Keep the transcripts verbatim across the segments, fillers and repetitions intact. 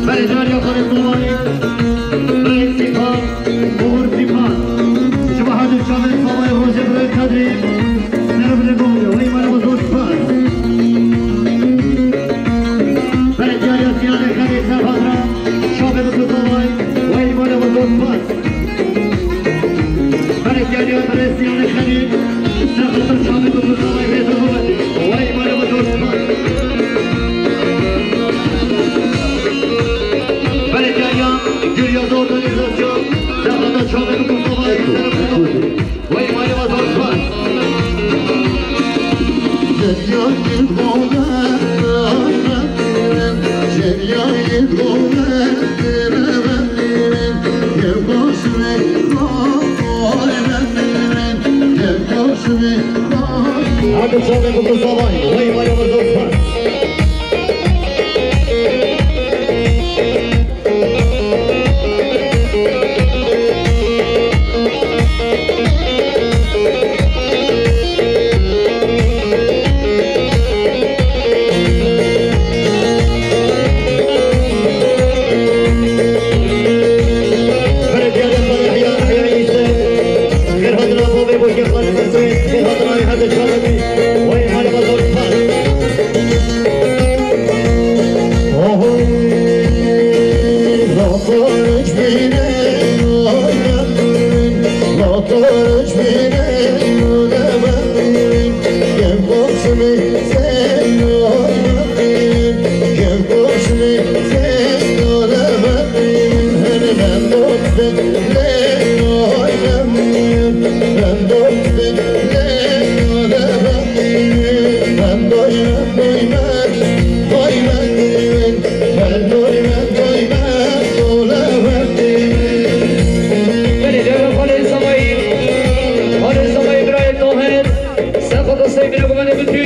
Berêjarîya Xalê Zomay, Reîs Sîpan, Oğur Sîpan, ji Bahadur Çavên Savayê Rojê Birayê Kadrî, Nerevine Gomê, wey mane zor spas. Berêjarîya Sînanê Xelê Serhatra, Çavê Bikir Savay, wey mane zor spas. Berêkeriya Birêz Sînanê Xelî, ser xatir çavê ku Kurdavayê bê zilmet, wey mane ve zor spas. Berêkeriya Giriya Zordanî Zazca, ser xatir çavê ku Kurdavayê bê zilmet, wey mane ve zor spas. Deryayê Gomer, deryayê Gomer, Hadi çavê ku Kurdavayê, wey mane ve zor spas.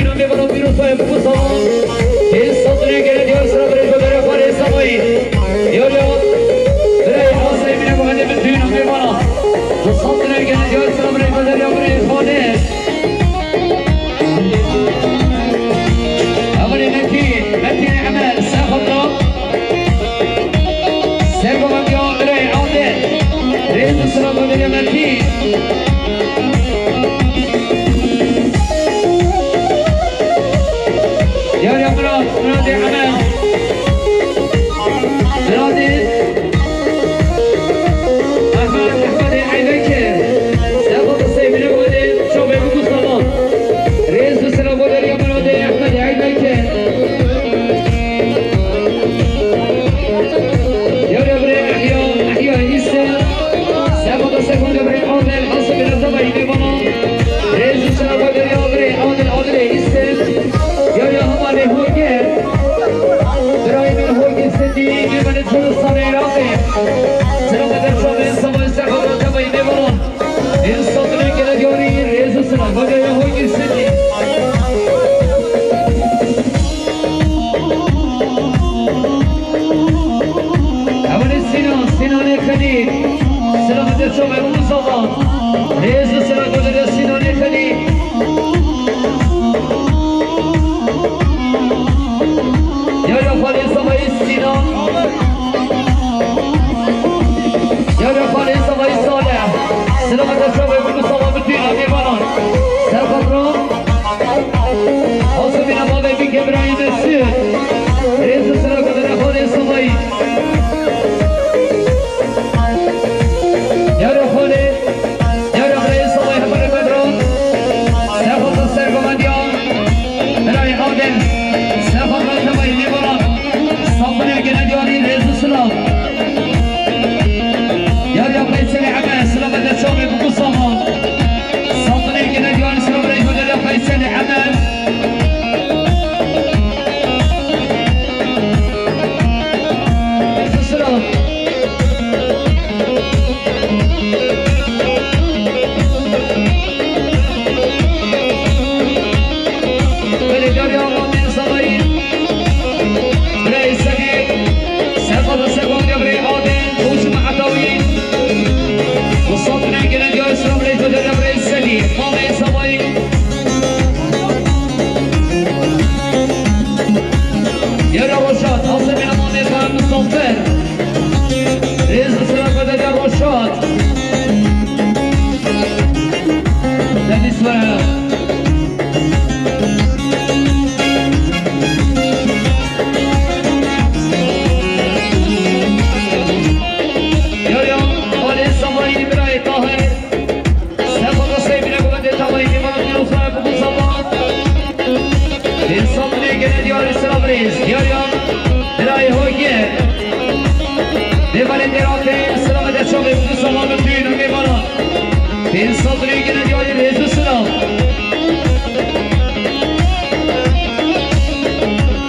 Navê bana pîroz be, bu zaman. Ê Satinê gele diyar sira birê goderê xwarê Samayî. Yar ya. Birayê Asayî bine bu hende bi tüyün navê bana. Bu Satinê gele diyar sira birê goderê xwarê. Emelê Metin, Metin Emel, Sefatra. Sergovendiya birayê Adil. Rêz û sira goderê Metin. Yar ya Murat, Muratê Emel. Muratê Ehmed, Ehmedê Eybekir. Sergovendiya Seyfine goderê, çavê bu Mustafa. Rêz û sira goderê Muratê Ehmedê Eybekir. Yar ya birê Ehya, Ehya Îse. Sergovendiya Seyfine birê Adil, Asayî bine Samayî bana. Rêz û sira goderê birê Adil, Adilê Îse. Yar ya hevalê Hogê. Birayê min Hogê Sindî, mêvanê Kurdistanê Iraqê. Selamet û şanê Samayî, Sergovendiya Samayî bana. Ê Satinê gele diyarî, rêz û sira goderê Hogê Sindî. Ewanê Sînan, Sînanê Xelîl. Selamet û şanê Mustafa. Rêz û sira goderê Sînanê Xelîl. Yar ya xalê Samayî Sînan. Yar ya xalê Samayî Salih. Selamet û şanê bu Mustafa, bu tüyün navê bana. Serfatra. Asabîna bavê bike birayê Mesut. Rêz û sira goderê xalê Samayî. Yar ya xalê. Yar ya birayê Samayî hevalê Bedran. Serfatra Sergovendiya. Birayê Adil. Serfatra Samayî mêvana. Satinê gele diyarî, rêz û silav. Yar ya Feyselê Emel, selamet û şanê bu Mustafa. Satinê gele diyarî, selamet û şanê Feyselê Emel. Rêz û silav. Belê, yar ya Adil Samayî. Birayê Sedî. Serfatra Sergovendiya birê Adil. Koçum Etawî. Bu Satinê gele diyarî, sira birê goderê birê Sedî. Mamê Samayî. Yar ya Roşat. Asabîna mamê Xan Muzaffer. Rêz û sira goderê Roşat. Deniz ve Yar ya xalê Samayî birayê Tahir. Serfatra Seyfine goderê Samayî, mêvana pîroz be bu Mustafa. Ê Satinê gele diyarî, sira birêz. Yar ya birayê Hogê. Mêvanê Dêratê, selamet û şanê bu Mustafa, bu tüyün navê bana. Ê Satinê gele diyarî, rêz û silav.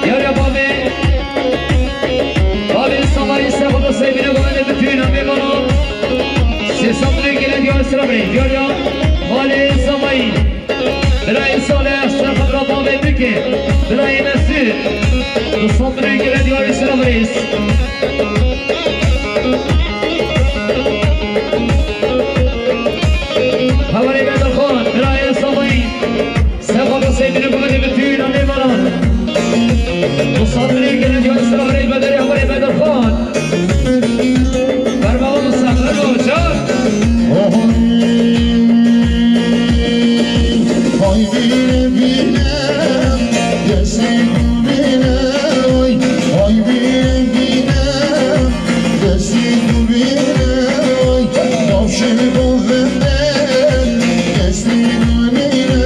Yar ya bavê, bavê Samayî, Serfatra Seyfine goderê, bu tüyün navê bana. Ê Satinê gele diyarî, sira birêz. Yar ya xalê Samayî. Birayê Salih, Serfatra bavê bike. Birayê Mesut. Ê Satinê gele diyarî, sira birêz. Hevalê Bedirxan, birayê Samayî. Serfatra Seyfine goderê, bu tüyün navê bana. Ê Satinê gele diyarî, sira birêz, goderê hevalê Bedirxan. Ferma oğlum, sen ferma oğlum, çağır. Oy, oy, bine, bine, destê dubine, oy, oy, bine, bine, destê dubine, oy, navşê bavende, destê dubine,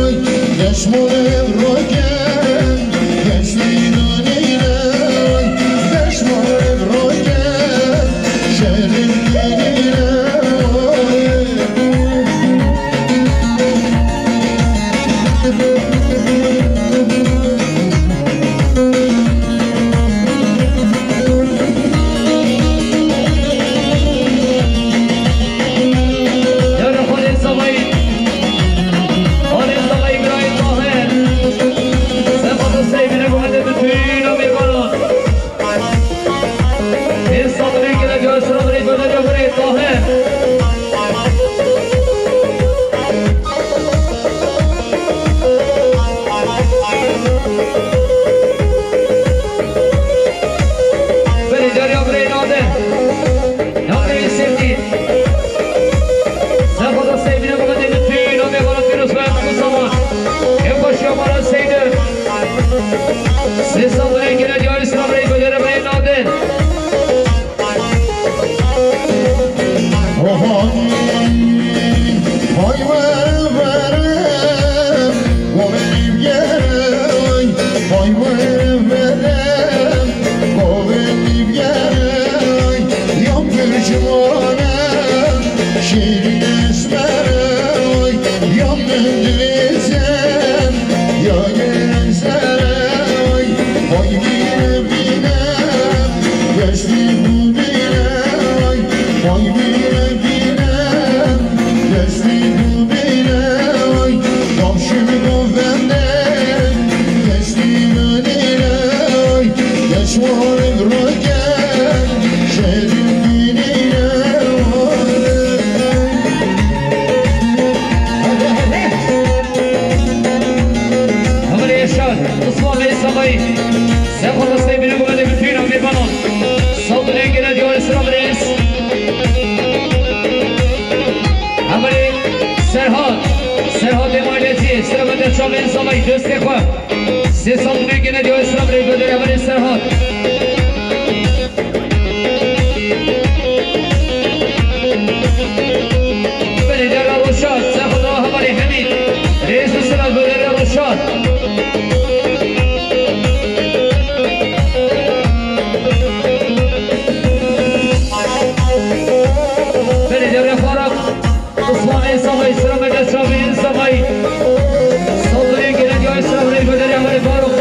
oy, destmorê roken. Ay vere vere, bavê dîvgere, yan pir ji mane, şîrîn esmere, yan min divêze, ya gel sere, ay bîne bîne, destî bû bîne, ay bîne bîne, destî bû bîne, ay navşin govende, destî bû bîne, ay geç warek roke, şerin bîne, ay. Hadi, hadi. Hevalê Êşar, Osman Bey Samayî, Sefa Rastê Bînî Gumedê bütün Amirbanan. Saldırıya gelen diyor Esra Reis. Hevalê Serhat, Serhat Emaliyeti, Serhat Emaliyeti, Serhat Emaliyeti, Serhat Emaliyeti, Sê sed û neh gene diyor Esra Reis, Hevalê Serhat. Belê dera Roşat, Sefo da Hevalê Hemîd. Rêz û silav bo dera Roşat. Belê dera Faruk. Osman Êsamay, Sira Mehmet Şahin Êsamay. Saldırıya gelen diyor Esra Reis, bo dera Hevalê Faruk.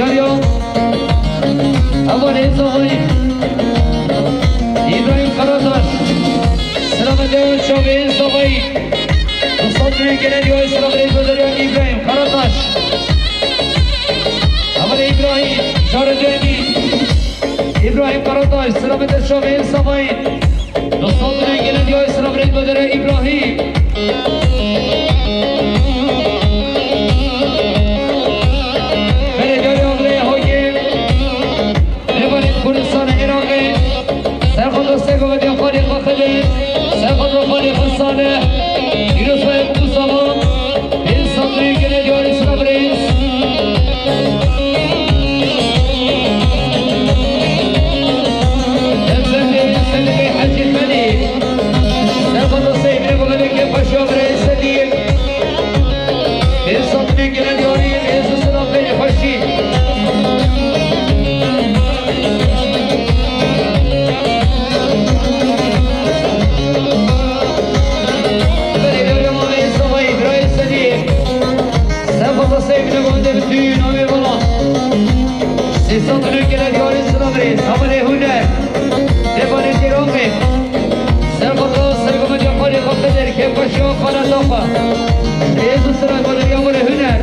Yariya. Hevalê Zavayî. Îbrahîm Karataş. Selametê çavê Zavayî. Dostlar, gelin yayı sıra bir ezberleriyor İbrahim Karataş. Hevalê Îbrahîm. Şarê Cemî. Îbrahîm Karataş. Selametê çavê Zavayî. Dostlar, gelin yayı sıra bir ezberleriyor İbrahîm. Belediye Yavlê Hogê, Rêvanê Kurdistanê Iraqê, Serxoto Sego ve Xalê Xwe Xidê, Serxoto Xalê Xwe Salih, Yunus ve Mustafa, Pênc Sandrî Gelê Diyarî Sinabrêz. Demzendê Sedikê Hecî Xelîl, Serxoto Seyfî Muhamedê Kêfxweşiya Birê Sedî. Pênc Sandrî Gelê Diyarî, Êzî Sinan Beyê Xweşî. Berê Meryem Ameyê Savayî, Birayê Sedî. Serxoto Seyfî Muhamedê bi tûyî namê bala. Sê sed û neh Gelê Diyarî Sinabrêz, Hevalê Huner. Rêvanê Cêranê. Serxoto Sergo Medya Xalê Xwe Xidê, Kêfxweşiya Xaleta Xwe. Êzî Sinan Xalê Huner.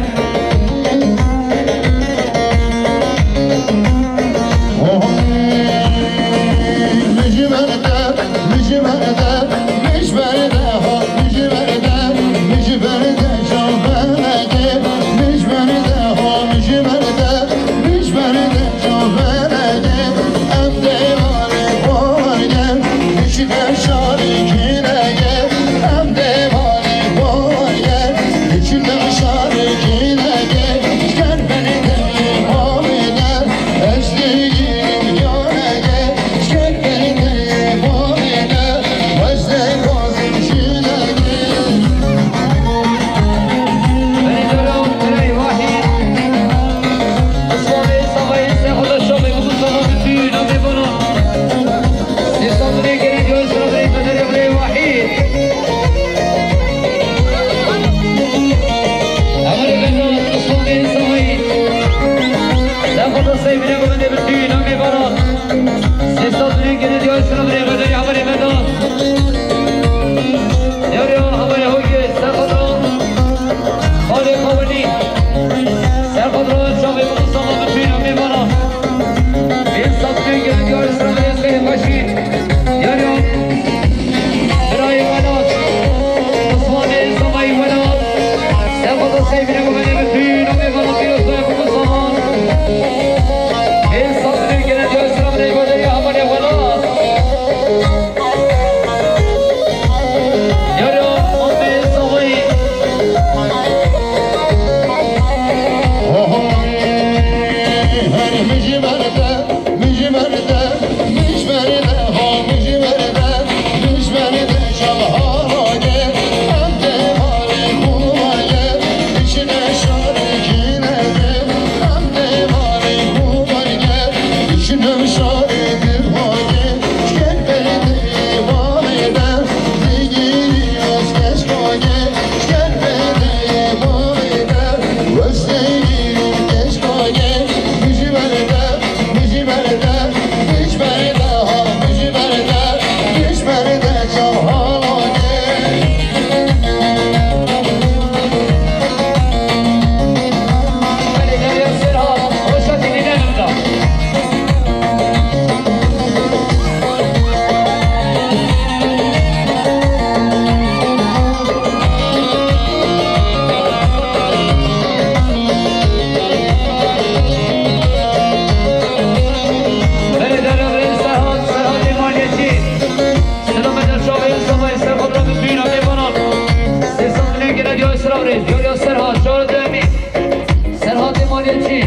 Serhatê Maliyetçi.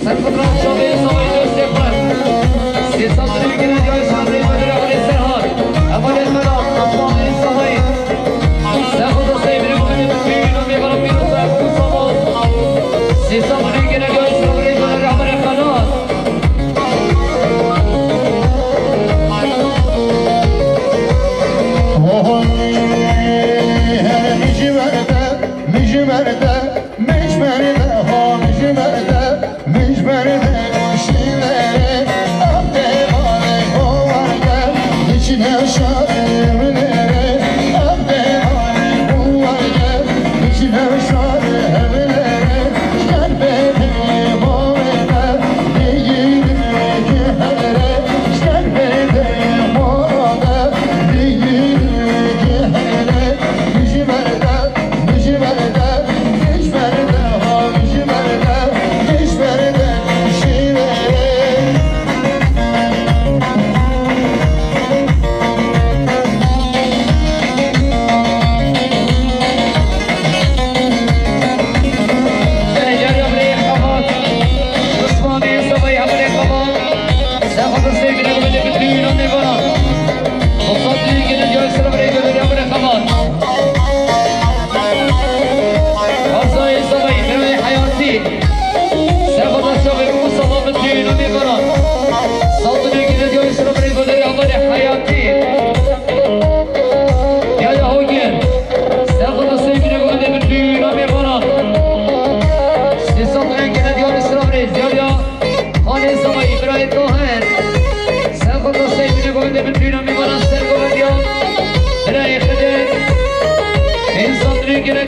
Serhat Çavê Savayî dostê xwe. Sê sed û neh Gelê Diyarî Sinabrêz Medya Xalê Serhat. Hevalê Xelat, Aslanê Savayî. Serhat Seyfî Muhamedê bi tûyî namê bala Pîroz Erdogan Saman. Sê sed û neh Gelê Diyarî Sinabrêz Medya Xalê Xelat. Oho, her mijiberde, mijiberde. Mijberde, ha, mijberde, mij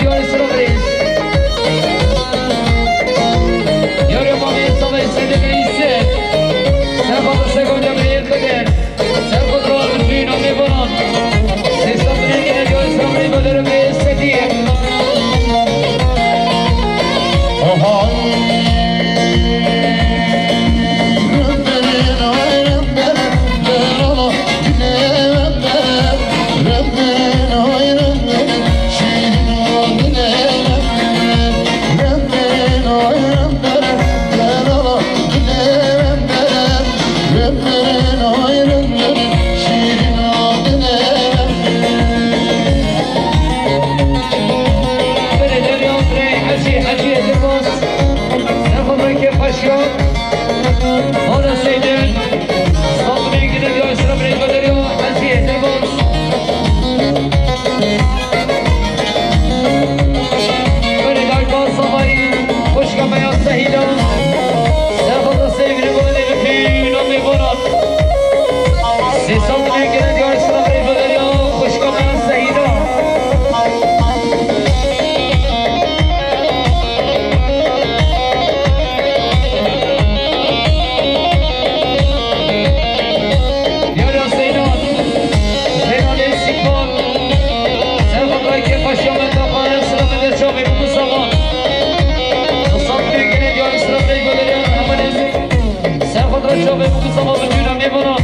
Yarê sira birêz. Yarê mamê Savayê Seyde Reîsê. Serfa destê gotê birêz bidin. Serfa destê gotê birêz bidin. Sê sed binê gene yarê sira birêz bidin. Aha. Belê derya, belê, hecî, hecî, Êzî Boz. Serxwe rêkê xweşiya. Mala Seydin. Stanbulê gine diya Îsra birêz bidin ya. Hecî Êzî Boz. Belê dayka Savayî. Xwişka me ya Sehîda. Serxwe rêkê Seydin, belê, bi pî namê Borat. Sê sed binê gene diya Îsra birêz bidin ya. Xwişka me ya Sehîda. Yara Zeynan, Zeynan Esîpan, Serxwe rêkê xweşiya me daxwaze, sira me de çavê biku savan. Xisab bê gene diya Îsra birêz bidin ya, hemen ez. Serxwe rêkê çavê biku savan, bi tûna mêvana.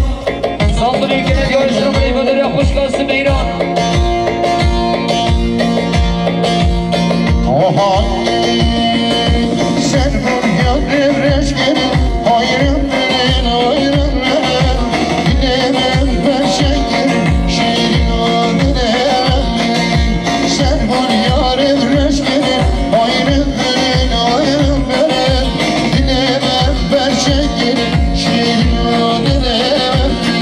Sandinê gene diya Îsra birêz bidin ya, xwişka Sibeyran. Oha, sen bûn ya rêvreşkirin, hayran dirin, hayran dirin. Dilê min perşengir, şîrin o dilê min. Sen bûn ya rêvreşkirin, hayran dirin, hayran dirin. Dilê min perşengir, şîrin o dilê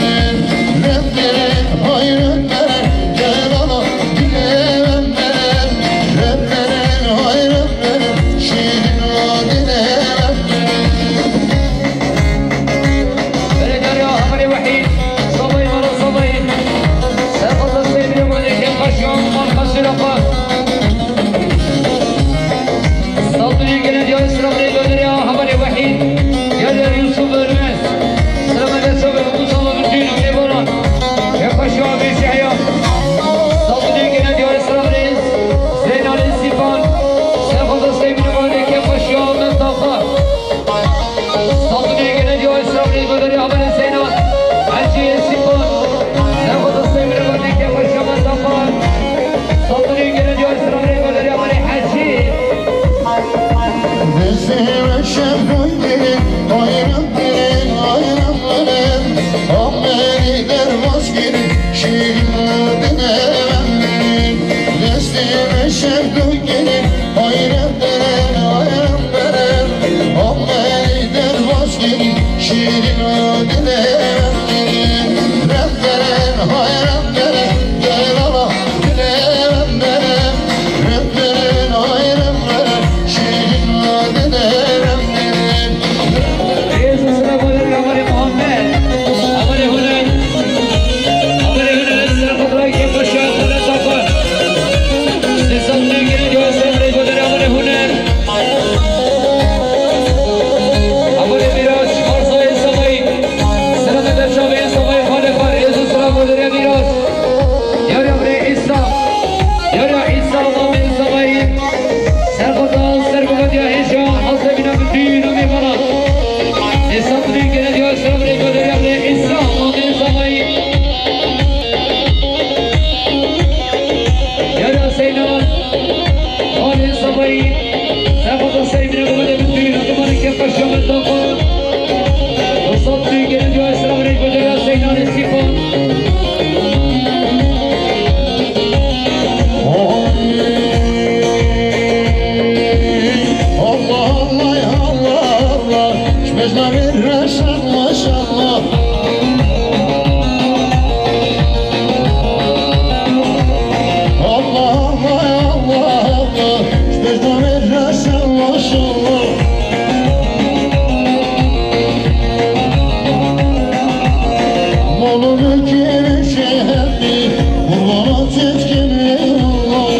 min. Rêvdirin, hayran dirin, delala dilê min. Rêvdirin, hayran dirin, şîrin o dilê min. Belê derya hevalê Wehîd, Savayî mala Savayî. Serxwe rêkê Seydê Malê Kêmxweşiya, Malxweşî Rafa. Sandinê gene diya Îsra birêz bidin ya, hevalê Wehîd. Ya diya Yusuf Ölmez. Sira me de çavê biku savan, bi tûna mêvana. Kêmxweşiya Mîrşehya. Sandinê gene diya Îsra birêz. Zeynan Esîpan. Serxwe rêkê Seydê Malê Kêmxweşiya, Mezdaxa. Sandinê gene diya Îsra birêz bidin ya, hevalê Zeynan. Hecî Esîpan. Serxwe rêkê Seydê Malê Kêmxweşiya, Mezdaxa. Sandinê gene diya Îsra birêz bidin ya, hevalê Hecî. Destê me şevdayê, hayran dirin, hayran dirin. Amberî derbas kirin, şîrin o dilê min. Destê me şevdayê, hayran dirin, hayran dirin. Amberî derbas kirin, şîrin o dilê min. Rêvdirin, hayran dirin, delala dilê min. Rêvdirin, hayran dirin, şîrin o dilê min. Rêz û sira bo derya hevalê Muhammed. Hevalê Huner. Hevalê Huner, Serxwe rêkê xweşiya, Huner Safa. Sê sed binê gene diya Îsra birêz bidin ya, hevalê Huner. Hevalê Mîraç, Arzayê Savayî. Sira me de çavê Savayî, xalê xwe, rêz û sira bo derya Mîraç. Yara birê Îsa. Yara Îsa, mamê Savayî. Serxwe da ser bigadiya hêja, hezde bîna bi tûna mêvana. Îsa binê gene diya Îsra birêz bidin ya, birê Îsa, mamê Savayî. Yara Zeynan, xalê Savayî. Serxwe da Seydê Malê, bi tûna mêvana, Kêmxweşiya Mezdaxa. Xisab bê gene diya Îsra birêz bidin ya, Zeynan Esîpan. Allah, Allah, ya Allah, Allah. Ji bejna vê reşan, maşallah. Allah, Allah, ya Allah, Allah. Ji bejna vê reşan, maşallah. Molo mülkü şehri, kurban çeçkini Allah.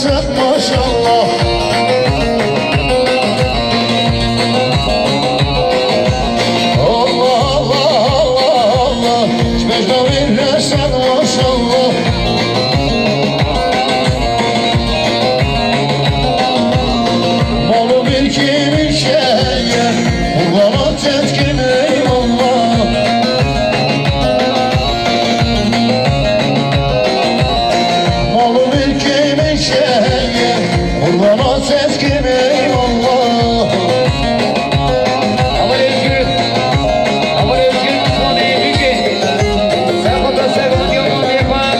Maşallah. Allah, Allah, Allah, Allah. Çibeş davên resen maşallah. Malu bir kimin şeye, Kurban o çetkin eyvallah. Malu bir kimin şeye, Kurban o çetkin eyvallah. Ama Özgür, ama Özgür, Sami, Bilgi. Sen fotoğraf, sen fotoğraf,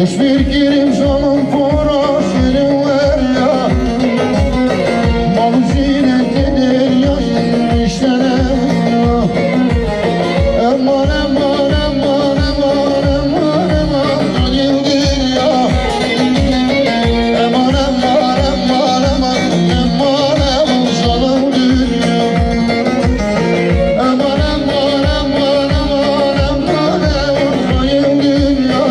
Şpîrkirî zalim pora şêrê weriya. Mavzîne tê deryayê niştene ya. Eman, eman, eman, eman, eman, eman, yıldırya. Eman, eman, eman, eman, eman, eman, zalim dünya. Eman, eman, eman, eman, eman, eman, zalim dünya.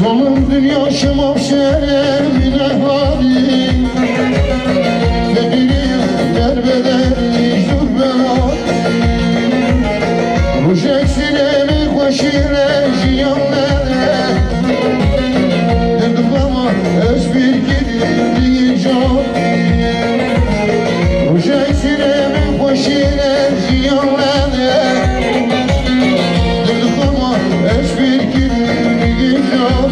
Zalim dünya şema şeremine hadi. Fekirî derbeder zor bela. Rojek sînemî xweşî re jiyan nere. Derdixema ez fekirî diyecam. Rojek sînemî xweşî re jiyan nere. Derdixema ez fekirî diyecam.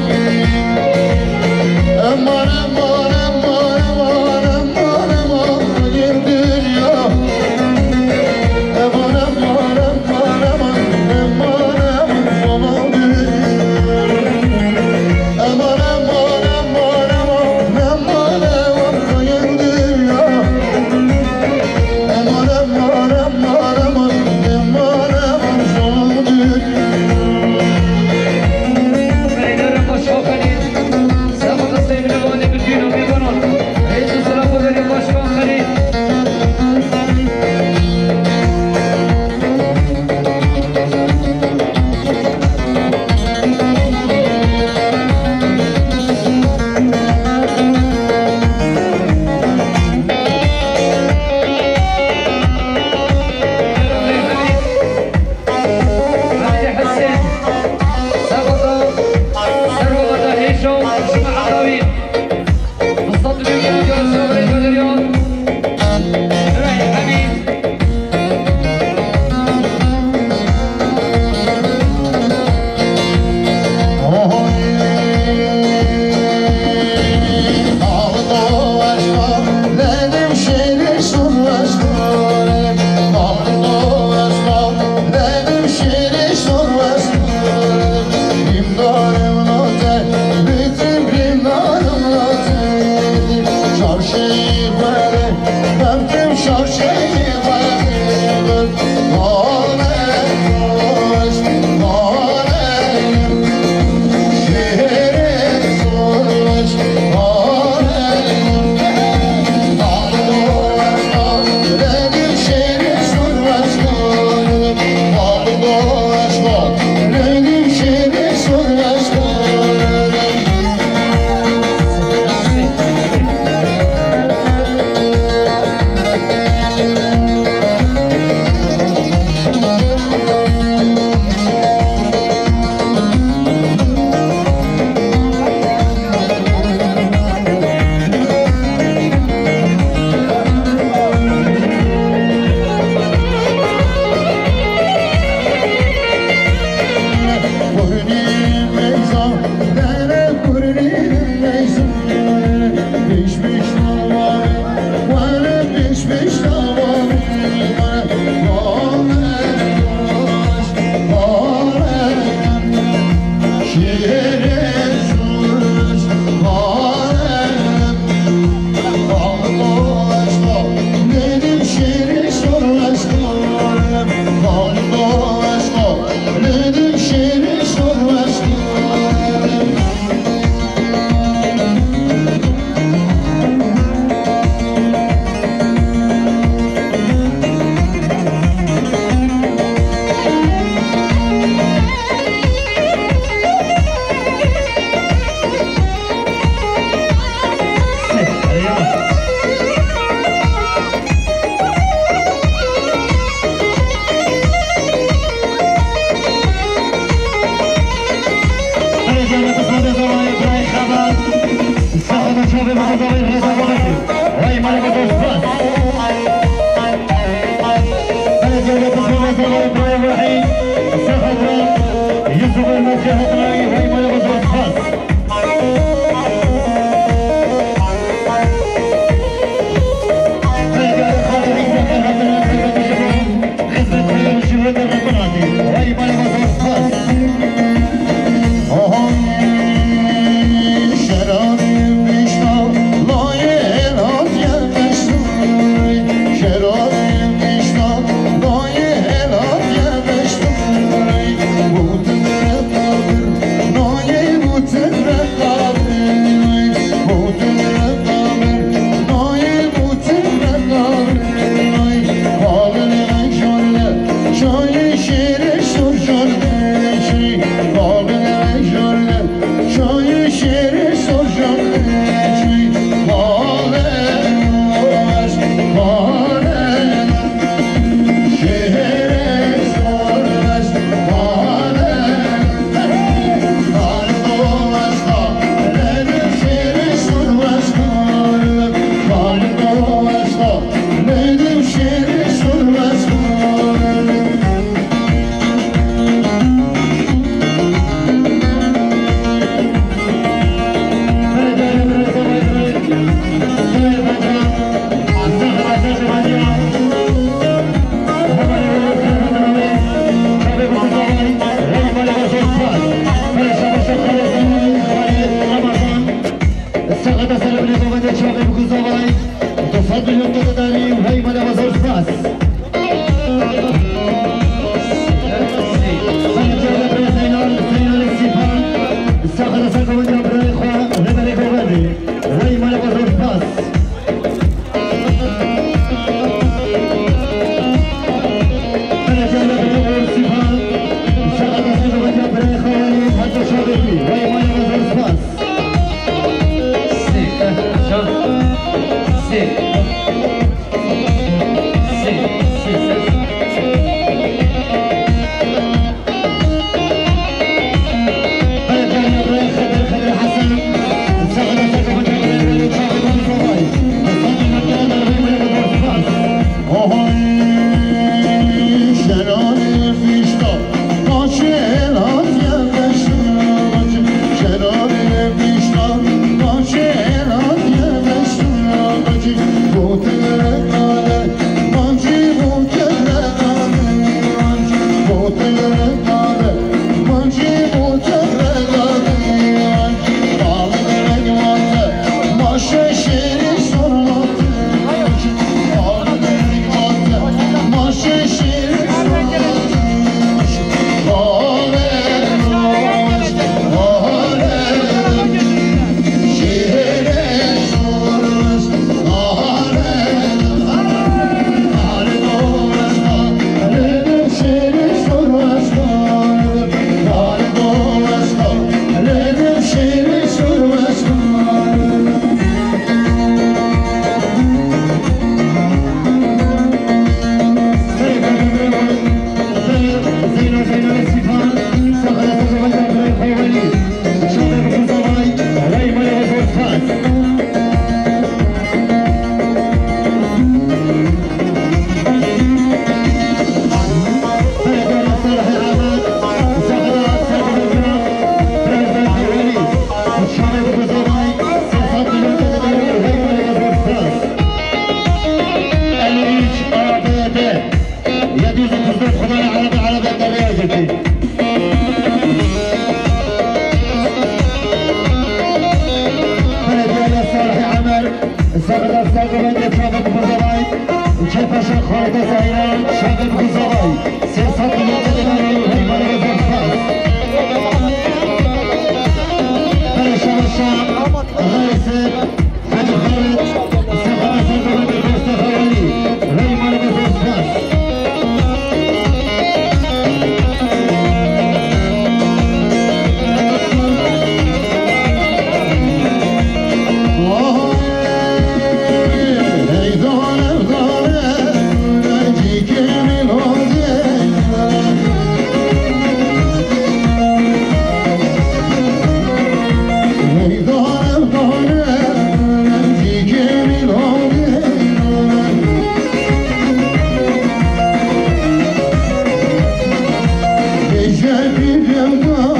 Eman, eman, eman, eman, eman, eman, yıldırya. Eman, eman, eman, eman, eman, eman, Saxete ser binê bavê çavê bikuzavay. Tu sed milyon te darî, hey mala zor spas. Zeynal, Zeynal Sîpan, saxete ser bavê birayê xwe, lê berê govendê. Hey mala zor spas. Belediye Salih Amer, Serdar Sergöbek'e çabuk buzavay, Çepaşa Xarita Zahira, çabuk buzavay, sesat milyon tedemari, heymanı ve zafas. Pere Şavaşa, Gayse, Hacı Xalid, Sefa Sergöbek'e Mustafa Veli, heymanı ve zafas. Em